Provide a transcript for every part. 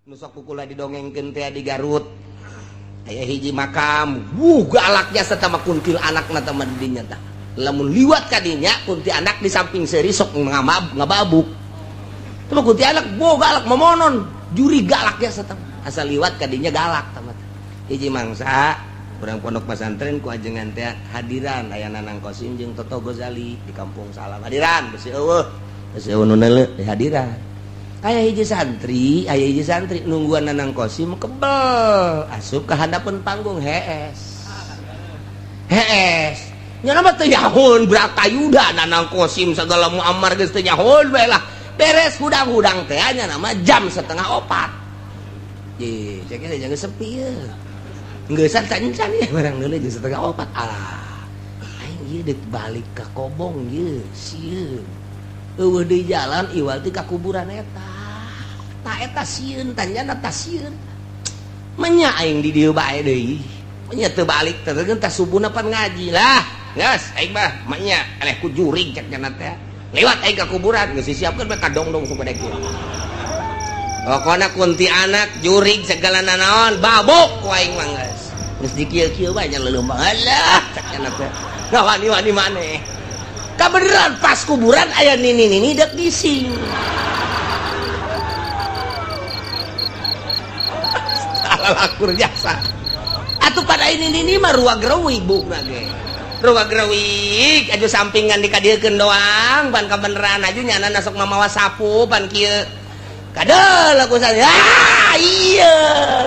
Nu sok kukula didongengkeun teh di Garut. Aya hiji makam, wuh galaknya satama kuntil anakna teh mah di dinya tah. Lamun liwat ka dinya kunti anak di samping seuri sok ngababuk. Teh mah kunti anak boh galak momonon, juri galaknya satama. Asal liwat ka dinya galak tah mah. Hiji mangsa urang pondok pesantren ku ajengan teh hadiran aya Nanang Kosim jeung Toto Gozali di Kampung Salam. Hadiran besi eueuh, besi eueuh nu neuleuh di hadiran. Aya hiji santri nungguan Nanang Kosim kebel asup ka handapeun panggung hees. Hees. Nya mah teu nyahoon Bratayuda Nanang Kosim sagala Muammar geus teu nyahoon bae lah. Beres hudang-hudang teh nya nama jam 3:30. Ye, cek ge jangan sepi ye. Geus can ye barang deuleu jam 3:30. Alah. Aing ieu deuk balik ka Kobong ye, sieun. Eueuh deui jalan iwal ti ka kuburan eta. Ta eta sieun tanyana ta sieun. Menya aing di dieu bae deui. Menya teu balik teh teh subuhna pan ngaji lah. Geus aing mah menya eleh ku jurig cek nya teh. Lewat aing ka kuburan geus disiapkeun bae kadongdong supaya kieu. Pokona kunti anak jurig segala nanaon babuk ku aing mah geus. Geus dikieu-kieu bae nya leuleum alah cek nya teh. Ngawani-wani maneh. Kabeneran pas kuburan aya nini-nini dek gising. Lakur jasa. Atuh pada ini nini mah ruang gerewig bukna ge. Ruang gerewig aju sampingan dikadiekeun doang pan kabeneran aju nyana sok mamawa sapu pan kieu. Kadel aku saya. Ah iya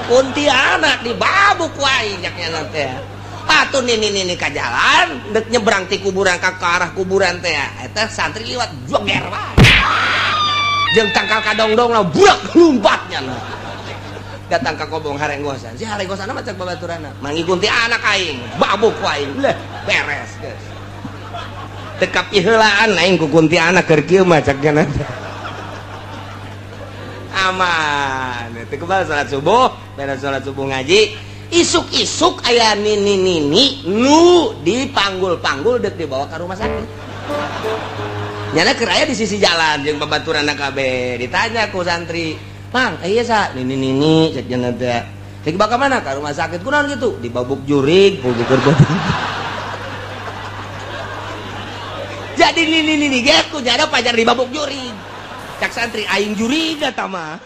kuntianak dibabuk wae cak nyana teh. Atuh nini-nini ka jalan dek nyebrang ti kuburan ka arah kuburan teh. Eta santri liwat joger wae. Jeung tangkal kadongdong lah burak lompatnya nah. Datang ke Kobong harenggosan. Si harenggosan mah cek babaturanna. Mangi kunti anak aing, babuk ku aing. Leh, beres geus. Teu kapiheulaan aing ku kunti anak keur kieu mah cek nya. Aman. Teu kebal salat subuh, beres salat subuh ngaji. Isuk-isuk aya nini-nini nu dipanggul-panggul deuk dibawa ka rumah sakit. Nyana keur aya di sisi jalan jeung babaturanna kabeh. Ditanya ku santri, "Mang, iya sa, nini-nini cek nya teh. Cek bakal mana ka rumah sakit kunaon gitu?" Dibabuk jurig, pugukeun beuteung. Jadi nini-nini ge ku nyana pajar dibabuk jurig. Cak santri aing jurig eta mah.